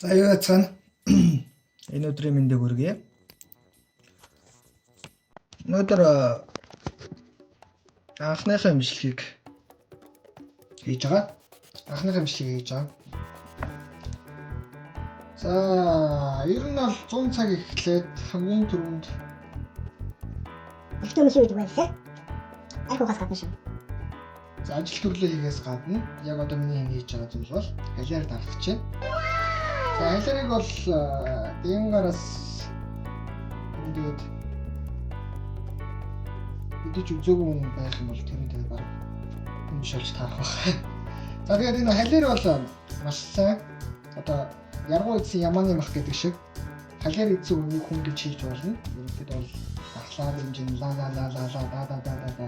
За юу яцгаана. Энэ өдрийн мэндийг хүргье. Өнөөдөр анхныхаа имжлэгийг хийж байгаа. Анхныхаа имжлэгийг хийж байгаа. За, ер нь бол 100 цаг эхлээд хамгийн түрүүнд Ихтэй мөшөө гэдэг байлаа. Арх угаас гадна шүү. За, ажил төрлөө хийхээс гадна яг одоо миний энэ хийж байгаа зүйл бол халиар дарах гэж байна. За, халиарыг бол дэнгараас ингээд мэдээж үзээгүй хүн байх юм бол тэр нь тэгээд баг юм биш болж таарах байх. За, тэгээд энэ халиар бол маш сайн одоо яргуу эзэн ямааны мах гэдэг шиг халиар эзэн үнийг хүн гэж хийж болно. Ерөнхийдөө бол дархлаар хэмжээ ла ла ла ла ла да да да да да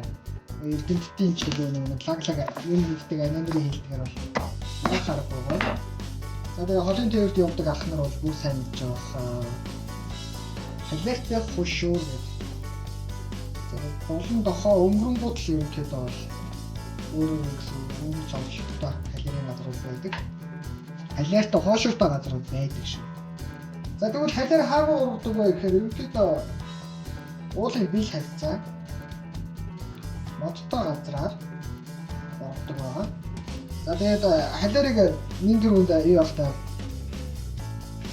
эрдэмтдийн чөлөө нэг лаг лаг юм хийдэг анандрын хэлдгээр бол яах аргагүй байна. За, тэгээ холын тээврт явдаг ах нар бол бүр сайн мэдж байгаа хаа. Халиартай хушуур гэдэг. За, болон дохоо өнгөрөнгүүд л ерөнхийдөө бол өөр өөр гэсэн өөр зовлолттой халиарын газрууд байдаг. Халиартай хоошууртай газрууд байдаг шүү. За, тэгвэл халиар хаагүй ургадаг вэ гэхээр ерөнхийдөө уулын бил харьцаа модтой газраар ордог байгаа. За, тэгээд халиарыг нин түрүүнд юу явах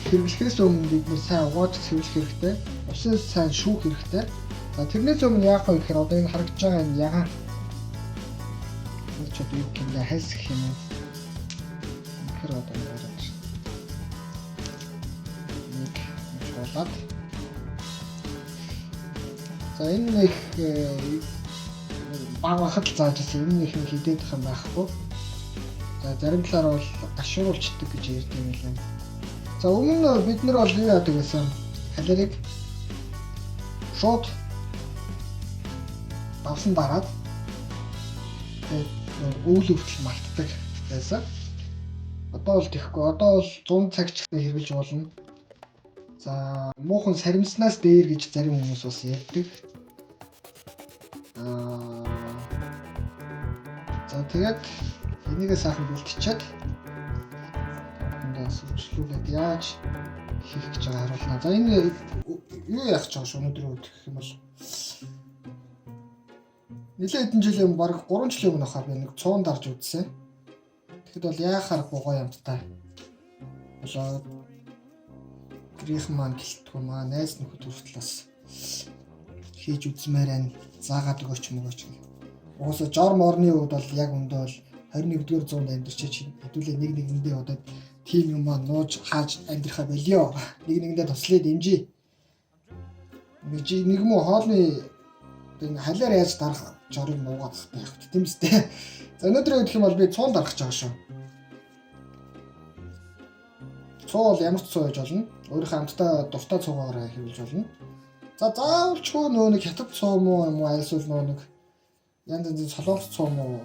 хэрэглэхээс өмнө бид нэр сайн угааж цэвэрлэх хэрэгтэй. Усын сайн шүүх хэрэгтэй. За, тэрнээс өмнө яах вэ гэхээр одоо энэ харагдаж байгаа энэ ягаан энэ ч одоо юу гэх юм бэ, хальс гэх юм уу? Тэгэхээр одоо энэ гараад нэг жуулаад, за, энэ нэг баг бахад л зааж ирсэн. Энэ нэг хидээд их юм байхгүй. За, зарим талаар бол гашууруулчдаг гэж ярьдаг юм лээ. За, өмнө бид нар бол юу яадаг байсан? Халиарыг шууд давсан дараад тэгээд өвөл өвтөл мартдаг байсан. Одоо бол тэхгүй. Одоо бол 100 цаг ч гэсэн хэрэглэж болно. За, муухан саримснаас дээр гэж зарим хүмүүс бас ярьдаг. За, тэгээд энийгээ сайхан бэлтчихэд эндээ сүрчлүүлээд яаж хийх гэж байгаа харуулна. За, энэ юу яах гэж байгаа шүү өнөөдрийн үед гэх юм бол нэлээд хэдэн жилийн өмнө, бараг 3 жилийн өмнө хаа би нэг цуун дарж үзсэн. Тэгэхэд бол яах аргагүй гоё амттай. Болоод грих маань гэлтгүй маа найз нөхөд хүртэл бас хийж үзмээр байна. Заагаад өгөөч мөгөөч гэх. Угаасаа жор морны үед бол яг үндэ бол 21-р зуунд амьдарч хэдүүлээ нэг нэгэндээ одоо тийм юм аа нууж хааж амьдрахаа болио. Нэг нэгэндээ туслая дэмжиж. Нэг нэг муу хоолны одоо энэ халиар яаж дарах жорыг нуугаад байх вэ, тийм үстэй. За, өнөөдрийн үед гэх юм бол би цуун дарах гэж байгаа шүү. Цуу бол ямар ч цуу байж болно. Өөрийнхөө амттай дуртай цуугаараа хэрэглэж болно. За, заавалчгүй нөө нэг хятад цуу муу юм уу, альсвал нөө нэг янз янзын солонгос цуу муу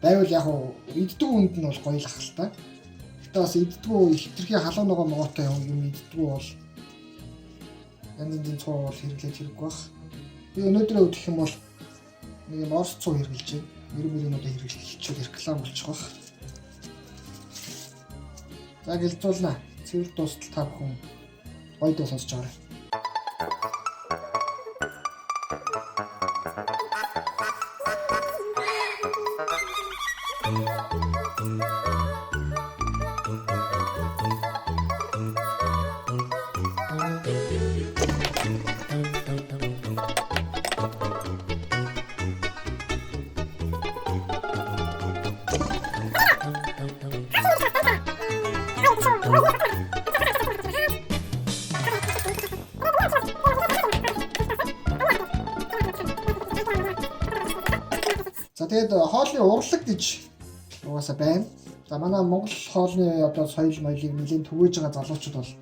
байвал яг уу иддэг хүнд нь бол гоё л ах л та. Гэтэ бас иддгүү хитрхи халуун ногоо могоотой юм иддгүү бол янз янзын цуу бол хэрэглэж хэрэггүй бах. Би өнөөдрийн үед гэх юм бол нэг юм орс цуу хэрэглэж байна. Нэр мөрийн одоо хэрэглэчихвэл реклам болчих бах. За, гэлзуулна. Цэвэр дуустал та бүхэн гоё дуу сонсож байгаарай. За, тэгээд хоолны урлаг гэж угаасаа байна. За, манай Монгол хоолны одоо соёл моёлыг нэлээд түгээж байгаа залуучууд бол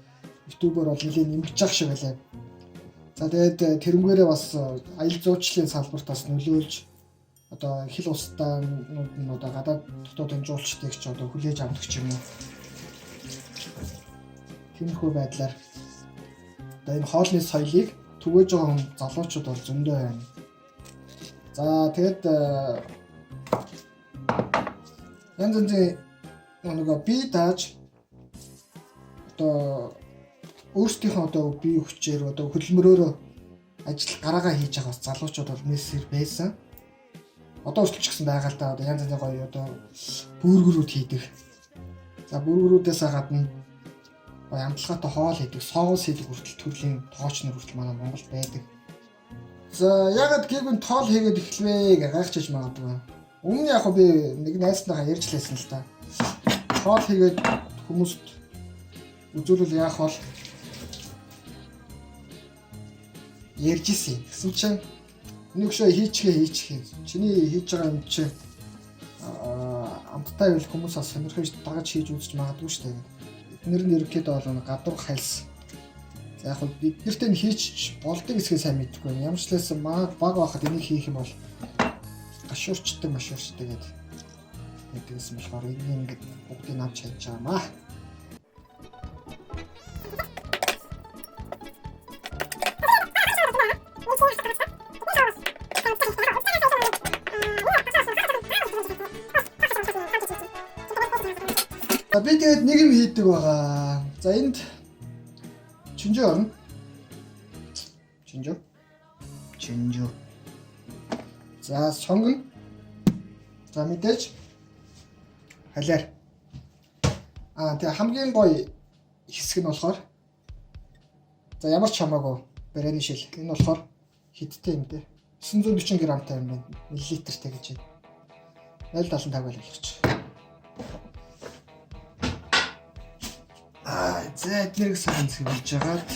YouTube-оор бол нэлээд нэмэгдэж байгаа шиг байлаа. За, тэгээд тэрнгээрээ бас аялал жуулчлалын салбарт бас нөлөөлж одоо хил устдаанууд нь одоо гадаад дотоодын жуулчдыг ч одоо хүлээж авдаг ч юм уу. Тиймэрхүү байдлаар одоо энэ хоолны соёлыг түгээж байгаа хүн залуучууд бол зөндөө байна. За, тэгээд янз янзын нөгөө бие дааж Одоо өөрсдийнхөө одоо бие хүчээр одоо хөдөлмөрөөрөө ажил гараагаа хийж байгаа бас залуучууд бол нийсэр байсан. Одоо хүртэл ч гэсэн байгаа л да, одоо янз янзын гоё одоо бүргэрүүд хийдэг. За, бүргэрүүдээс гадна гоё амталгаатай хоол хийдэг, соус хийдэг хүртэл төрлийн тоочнор хүртэл манай Монголд байдаг. За, ягаад гэгүн тоол хийгээд эхлэвэ гэж гайхчихж магадгүй. Өмнө яг би нэг найзтайгаа ярьж лээсэн л та. Тоол хийгээд хүмүүст үзүүлвэл яах вэ? Ярьж исэн. Тэгсэн чинь нэг шөө хийчихээ хийчихээ. Чиний хийж байгаа юм чинь амттай байвал хүмүүс бас сонирхож дагаж хийж үзэж магадгүй шүү дээ. Эднэр нь ерөнхийдөө бол гадуур хальс. За, яг хөө бид нартэй нь хийчих болдог хэсгээ сайн мэдэхгүй байна. Ямар ч лээсэн маа баг байхад энийг хийх юм бол гашуурчдаг машуурчдаг гэдэг гэдгээс болохоор энийг ингээд бүгдийг авч хайж байгаа маа. За, би тэгээд нэг юм хийдэг байгаа. За, энд чинжээ орно. Чинжээ. Чинжээ. За, сонгоно. За, мэдээж халиар. Аа, тэгээ хамгийн гоё хэсэг нь болохоор за ямар ч хамаагүй барианы шил. Энэ болохоор хэдтэй юм бэ? 940 грамтай юм байна. Миллилитртэй гэж байна. 0.75 байлгах. Аа, за, эднэрийг сайн цэвэрлж агаад.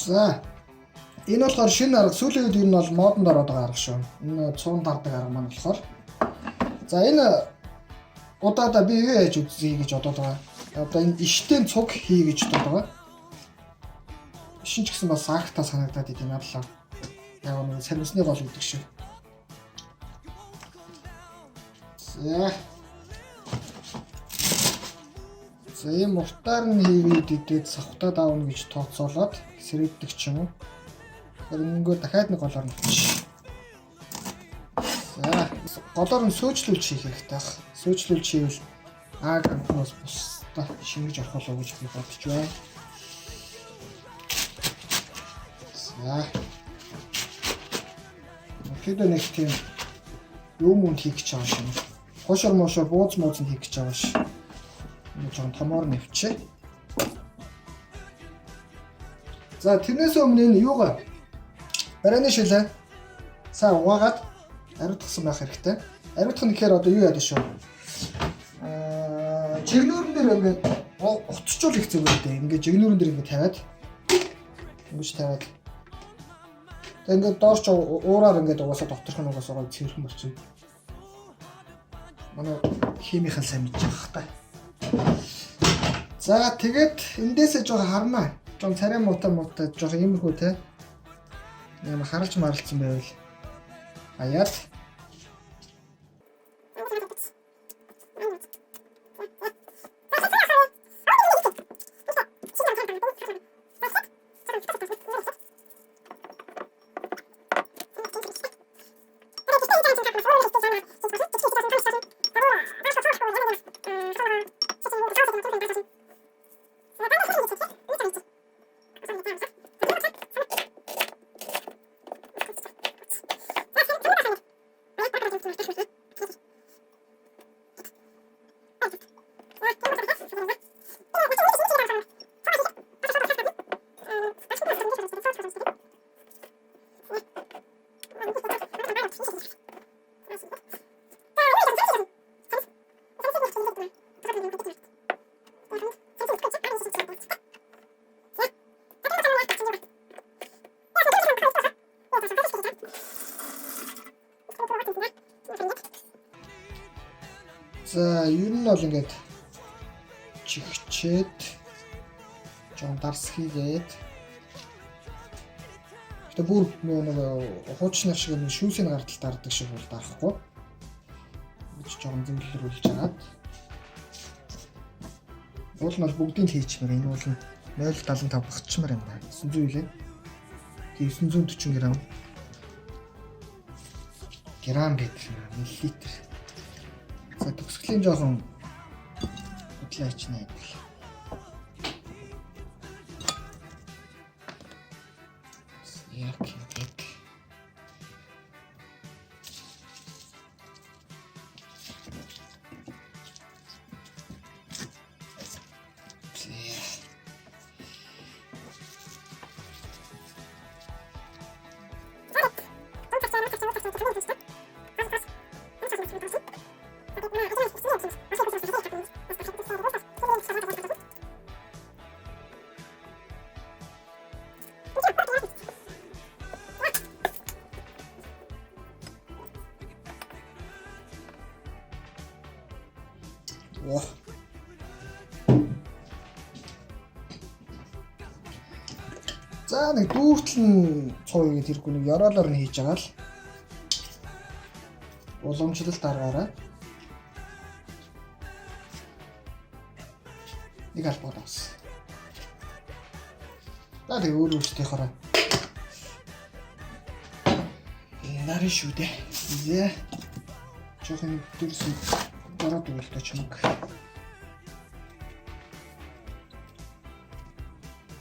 За, энэ болохоор шинэ арга, сүүлийн үед ер нь бол модонд ороод байгаа арга шүү. Энэ цуун дардаг арга маань болохоор. За, энэ удаадаа би юу яаж үзье гэж бодоод байгаа. Одоо энэ иштэй цуг хий гэж бодоод байгаа. Шин ч гэсэн бас саагтаа санагдаад идэв надлаа. Яг нэг сарвисны гол гэдэг шиг. За. За, ийм уртаар нь хийгээд идээд савхтаа давна гэж тооцоолоод сэрэгдэх ч юм уу. Тэр ингэгээр дахиад нэг голоор нь авчих. За, голоор нь сөөжлүүлж хийх хэрэгтэй ах. Сөөжлүүлж хийвэл аг амтнаас бусдаа шингэж орох болов уу гэж би бодож байна. За. Тэгэхэд нэг тийм юм үнд хийх гэж байгаа шин. Хошор мошор бууз мууз нь хийх гэж байгаа ш. Нэг жоохон томоор нэвчээ. За, тэрнээс өмнө энэ юугаа барианы шилээ сайн угаагаад ариутгасан байх хэрэгтэй. Ариутгах нь гэхээр одоо юу яадаг шүү. Аа, жигнүүрэн дээр ингээд уцчуул их зүгээр дээ. Ингээд жигнүүрэн дээр ингээд тавиад ингэж тавиад. Тэг ингээд доорч уураар ингээд угаасаа доторх нь угаасаа гоё цэвэрхэн болчихно. Манай химийнхэн сайн мэдж байгаа хта. За, тэгээд эндээсээ жоохон хармаа. Жохон царай муутай муутай жоохон иймэрхүү те. Ямар харалж маралцсан байвал аяад. За, ер нь бол ингээд чихчээд жоон дарс хийгээд. Тэгээ бүр нэг хуучнаар шиг нэг шүүсийн гардал дардаг шиг бол дарахгүй. Гэж жоохон зэнглэрүүлж хагаад. Уул нь бол бүгдийг л хийчмээр энэ уул нь 0.75 багчмаар юм байна. 900 юу лээ? Тэг 940 грамм. Грамм гэдэг юм аа, миллилитр. За төгсгөлийн жоохон хөдлөө ачна гэдэг. Яг ингээд. За. Оо. За нэг дүүртэл нь цуу игээд тэргүй нэг ёроолоор нь хийж байгаа л уламжлалт аргаараа нэг албад авсан. За тэгээ өөр өөртөөхөөрөө нарын шүү дээ. Зэ. Жохон дөрсөн бороод өгөлтөө чамаг.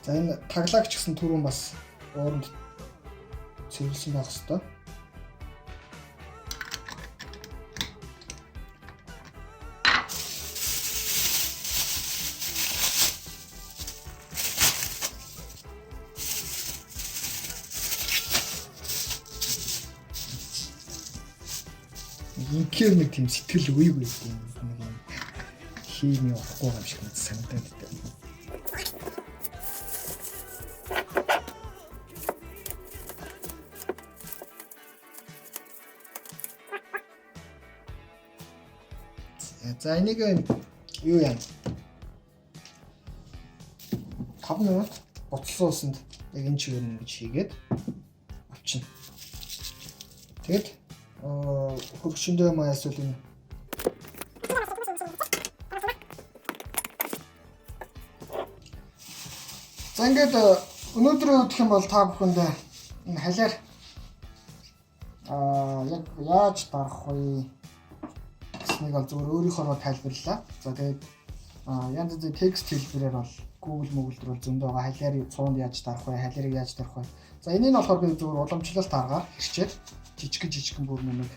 За энэ таглагч гэсэн түрүүн бас ууранд цэвэрлсэн байх хэвээр. Инхээр нэг тийм сэтгэл үеиг байд юм. Нэг юм хими явахгүй юм шиг надад санагдаад байдаг. За энийг юу яа? 5 минут буцалсан усанд яг энэ чигээр нь ингэж хийгээд авчина. Тэгэд хөргөчөндөө маа эсвэл энэ За ингээд өнөөдөр өгөх юм бол та бүхэнд энэ халиар яг яаж дарах вэ гэснийг бол зөвхөн өөрийнхөө тайлбарлаа. За тэгээд янз янзын текст хэлбэрээр бол Google Google дээр бол зөндөө байгаа халиарыг цуунд яаж дарах вэ, халиарыг яаж дарах вэ. За энийг нь болохоор би зөвхөн уламжлалт аргаар хэрчээд жижигэн бүр нэг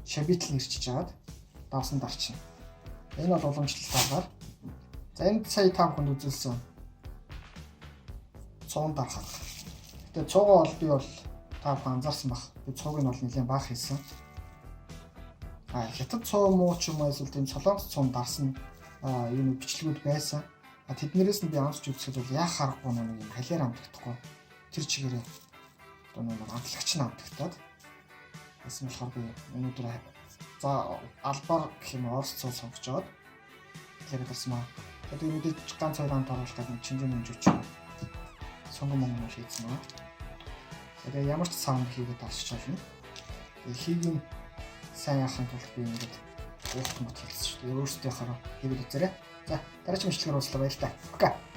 шабитл нэрчиж хагаад давсан дарчна. Энэ бол уламжлалт аргаар. За энд сая та бүхэнд үзүүлсэн цуун дарах. Гэтэ цуугаа бол би бол та бүхэн анзаарсан бах. Би цууг нь бол нэлээд бага хийсэн. Хятад цуу муу ч юм уу эсвэл тийм солонгос цуун дарсан юм бичлэгүүд байсан. Тэднэрээс нь би амсч үзэхэд бол яах аргагүй нэг юм халиар амтагдахгүй. Тэр чигээрээ одоо нэг амтлагч нь амтагтаад. Тэсэн болохоор би өнөөдөр за албаар гэх юм орос цуу сонгож аваад халиар дарсан маа. Тэгээд мэдээж ганц хоёр амт оруулах гэдэг чинжин хэмжүүч сонгон монгон шийдсэн байна. Тэгээд ямар ч саунд хийгээд авчиж болно. Тэгээд хийгийн сайн яахын тулд би ингээд уухт мот хэлсэн шүү дээ. Өөрсдийнхөө хийгээд үзээрэй. За дараагийн бичлэгээр уулзлаа, баярлалаа. Пока.